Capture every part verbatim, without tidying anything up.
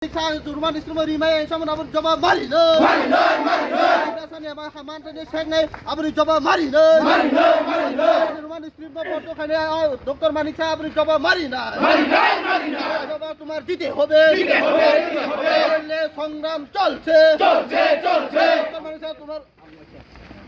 Sa Roman script rimai, sa mani aboni jawab mari no. Mari no, mari no. Sa ni ama haman tani sek nai, aboni jawab mari no. Mari no, mari no. Roman script no bondo khainai, ah, Doctor Manik Saha, aboni jawab mari no. Mari no, mari no. Jawab tomar dite hobe. Dite hobe, dite hobe. Naile songram cholche. Cholche, cholche. Doctor Manik Saha, tomar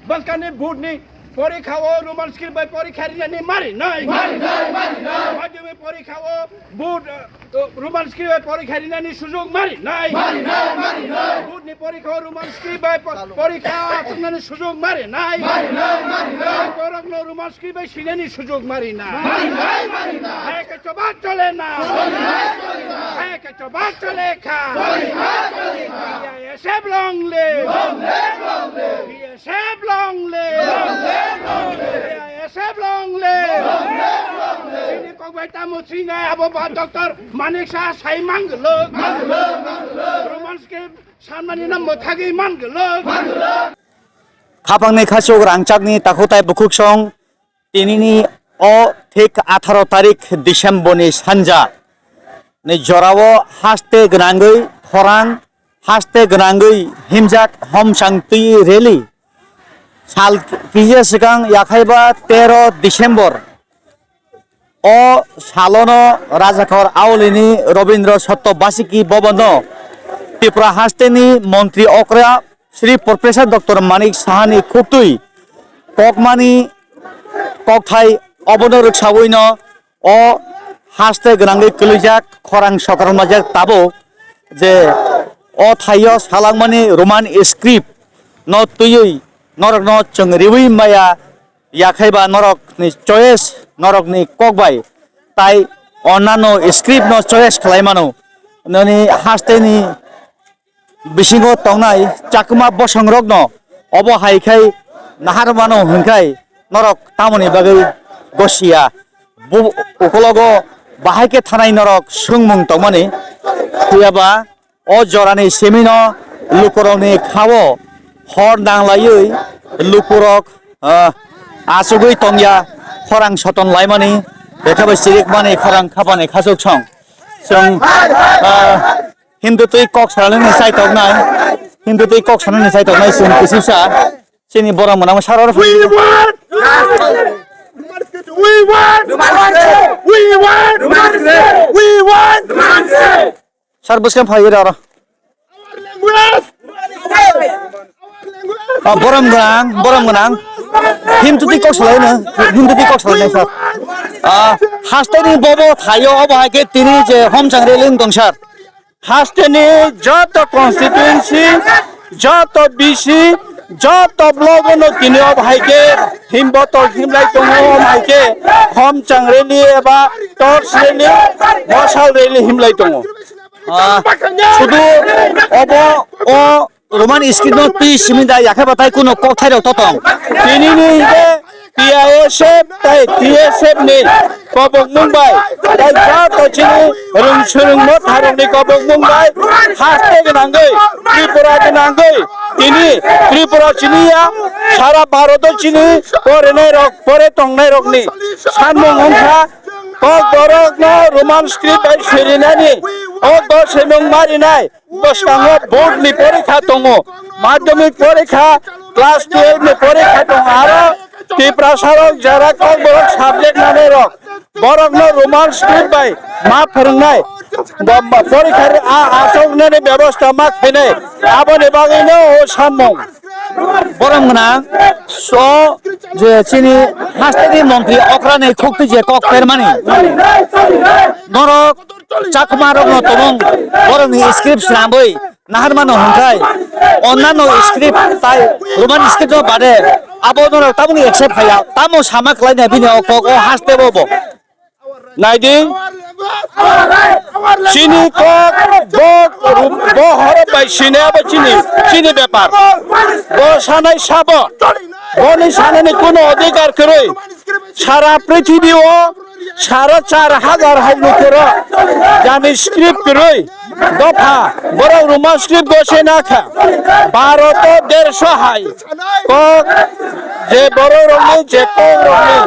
Bwskangni board ni porikha o Roman script bai porikha rinani mari nai. Mari nai, mari nai. Madhyamik porikha o board, eh, Roman script bai porikha rinani sujog mari nai. Mari nai, mari nai. Board ni porikha o Roman script bai po-, porikha achuknani sujog mari nai. Mari nai, mari nai. Borokno Roman script bai swinani sujog mari nai. Mari nai, mari nai. Hai ke choba chole na. Chole na, chole na. Hai ke choba chole kha. Chole kha, chole kha. P I S F long live. Long live, long live. P I S F long live! Long live, long live! P I S F long live! Long live, long live! Chini kokbai tamo thwinai abo ba Doctor Manik Saha sai manglok. Manglok, manglok! Roman script sanmani na mwthagwi manglok. Manglok! Khapangni khachuk rangchakni takhutai bukhuksong Tinini o thik atharo tarik December ni sanja ni jorao haste gwnangwi khorang, haste gwnangwi himjak homchang twi rally sal kisa swkang yakhaiba tero December o salono Rajakor Aulini Robindra Satya Basiki Bhavan no Tripura hasteni montri okra Shri Professor Doctor Manik Sahani khuktwi kokmani kokthai obono rwksawino o haste gwnangwi kwlwijak khorang sokranmajak tabuk je o thaio salangmani Roman script no twiwi norokno chwng riwi maya yakhaiba norokni choice norokni kokbai tai onnano script no choice khlai mano nini hasteni bisingo tongnai chakma bosongrokno obo hai khai nahar mano hwnkhai norok tamoni bagwi gosiya bo ukologo bahai khe thanai norok swngmung tongmani phiyaba o jorani simino lukurokni khao hor nanglaiwi lukurok ah, achugwi tongya khorang soton laimani betha bai chirikmani khorang khapani khachuk song chwng ah, Hindu twi kok sanani chai toknai, Hindu twi kok sanani chai toknai chwng kisisa chini borok mwnang sar oro We want! We want! We want! We want! Sar bwskang phai oro. Our language! Our language! Ah, borom gwnang, borom gwnang. Hindu twi kok salai no, Hindu twi kok salai no sir. Ah, hasteni bobo thaio obo hai khe tini je homchang rally wng tong sir. Hasteni joto constituency, joto B C, joto block no tini o bahai khe himboto himlai tongo, o bahai khe homchang rally eba torch rally, mosal rally himlai tongo. Ah, sudu obo o Roman script no twi simi da yakhe batai kuno kokthai rok to tong. Tini ni je T I S F tei T S F ni kobok mung bai, tei joto chini rung surung motha rok ni kobok mung bai, haste gwnangwi, Tripura gwnangwi, tini Tripura chini ya, sara Bharat o chini porinai rok, pore tongnai rok ni sanmung wngkha, kok borok no Roman script bai sirinani, o do semung marinai, Bwskango board ni porikha tongo, madhyamik porikha, class twelve ni porikha tongo, aro Tiprasa rok jara kokborok subject manai rok, borok no Roman script bai ma phwrwngnai, bo-, bo-, porikha ri-, a, achuknani bebosta ma khainai, aboni bagwi no o samung. Borom gwnang so je chini hasteni montri okrani khukti je kok permani norok Chakma rokno tobong borokni script swnamwi naharmano hwnkhai onnano script tai Roman script no bade abo norok tabukni accept khaiya tamo sama khlaina bini o kok o haste bo bo. Naidi chini kok bo bo horo bai sine abo chini chini bepar bo sanai sabo boni sanani kuno odhikar kwrwi sara prithibi o Sara char hajar hai lukurok jani script kwrwi dopha borok Roman script gosena kha. Bharoto dersho hai kok je borok rokni je kok rokni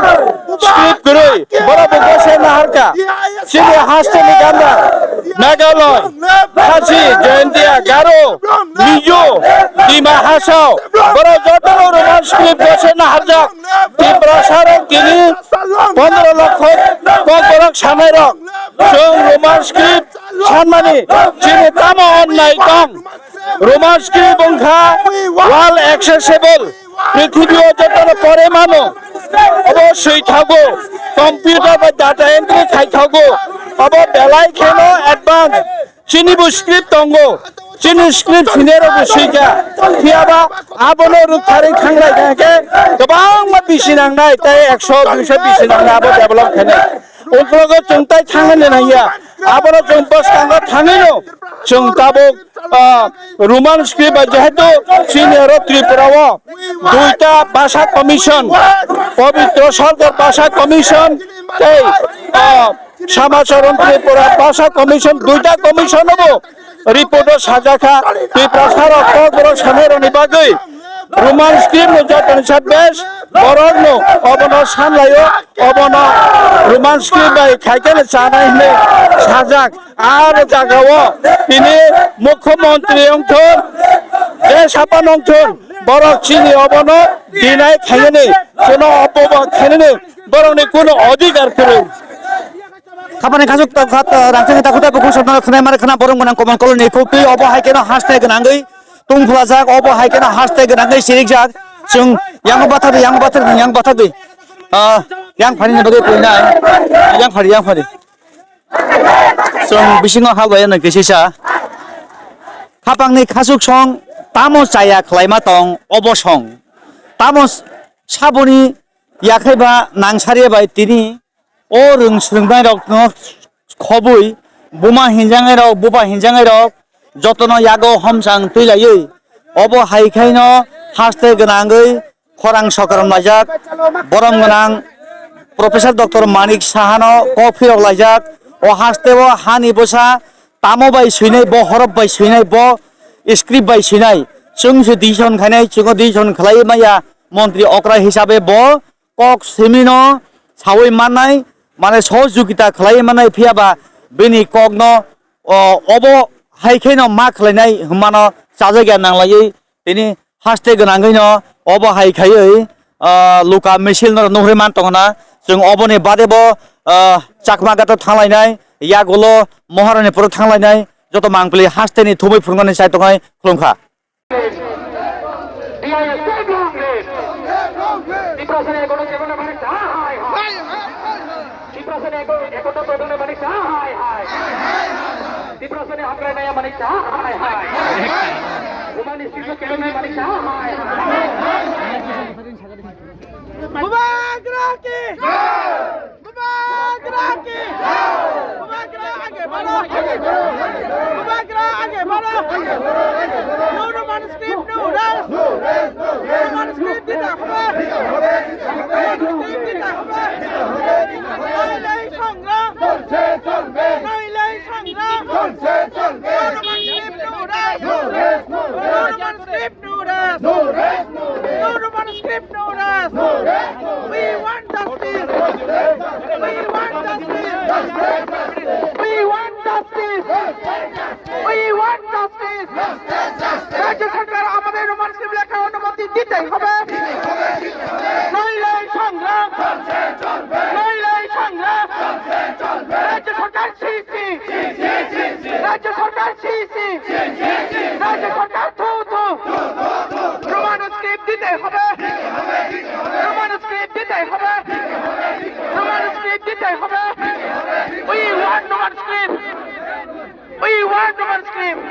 script kwrwi borok bo gosena harkha. Chini hasteni ganda Meghalaya, Khasi, Jaintia, Garo, Mizo, Dima Hasao, borok jotono Roman script gosena harjak. Tiprasa rok tini pondro lokho kokborok sanai rok. Chwng Roman script sanmani chini tamo onnai tong? Roman script wngkha world accessible, prithibi o jotono pore mano. Obo swi thago, computer bai data entry khai thago. Obo belai kheno advance. Chini bo script tongo, chini script senior bo swikha. Phiyaba abono rwkharwi thanglai kha khe kwbangma bisi nangnai, tei ekso duiso bisi nangnai abo develop khainai. Uklogo chwng tai thangna nangya, abono chwng bwskango thangwino chwng tabuk, ah, Roman script bai jehetu chini oro Tripura o duita bhasha commission, Pabitra Sarkar bhasha commission tei, ah, Samacharan Tripura Bhasha Commission, duita commission obo report o sajakha, Tiprasa rok kokborok sanai rokni bagwi Roman script no jotoni sa bes borok no obono sanlaio, obono Roman script bai khaikhe no chanai hinwi sajak. Aro jaga o tini mukhyamantri wngthun, je sapan wngthun, borok chini obono deny khainani, chwngno opoba khainani borokni kuno odhikar kwrwi. Khapani khasuk ta khat, ah, rangchakni takhuk tei bukhuk sotno khwnai mare khwna borok gwnang Komon Koloni khuk twi obo hai kheno haste gwnangwi tungphulajak, obo hai kheno haste gwnangwi sirikjak. Chwng yang bathakdi, yang bathakdi, yang bathakdi. Ah, yang phani ni bagwi kwinai, yang phari, yang phari. Chwng bisingo hal bai no kisisa. Khapangni khasuk song tamo chaya khlaima tong obo song. Tamo s-, saboni yakhai ba nangsaria bai tini o rwng swrwngnairokno khobwi buma hinjangairok, buba hinjangairok jotono yago homchang twi laiwi obo hai khaino haste gwnangwi khorang sokram laijak, borom gwnang Professor Doctor Manik Sahano kok phirok laijak, o haste o hani bwsa tamo bai swinai, bo horop bai swinai, bo script bai swinai, chwng se decision khainai, chwngno decision khlaiwi maya montri okra hisabe bo kok simino sawi mannai, mane sohojogita khlaiwi mannai, phiyaba bini kokno, o, obo hai kheno ma khlainai hwnmano chajakya nanglaiwi tini haste gwnangwino obo hai khaiwi, ah, luka misil no nuhri man tongna. Chwng oboni bade bo, ah, Chakma Ghato thanglainai, yagulo Moharani poro thanglainai, joto mangpili hasteni thumwi phunuknani chai tongnai khulumkha. Tiprasani eko-, ekotro todone mani cha hai hai. Tiprasani hamkrai naya mani cha hai hai. Humani sirjo kelonai mani cha hai hai. Bubagra ki! Bubagra ki! Bubagra age baro! Bubagra age baro! No Roman script, no rest! Roman script dite hobe! Roman script dite hobe! Nailai sangra! Nailai sangra! No Roman script, no rest! No Roman script, no rest! No rest! No Roman script, no rest! We want justice! We want justice! We want justice! We want justice! রাজ্য সরকার আমাদের Roman script লেখার অনুমতি দিতেই হবে। নইলে সংগ্রাম, নইলে সংগ্রাম। রাজ্য সরকার ছি ছি, রাজ্য সরকার ছি ছি, রাজ্য সরকার থু থু। রোমান স্ক্রিপ্ট দিতে হবে, রোমান স্ক্রিপ্ট দিতে হবে, রোমান স্ক্রিপ্ট দিতে হবে। We want Roman script. We want Roman script.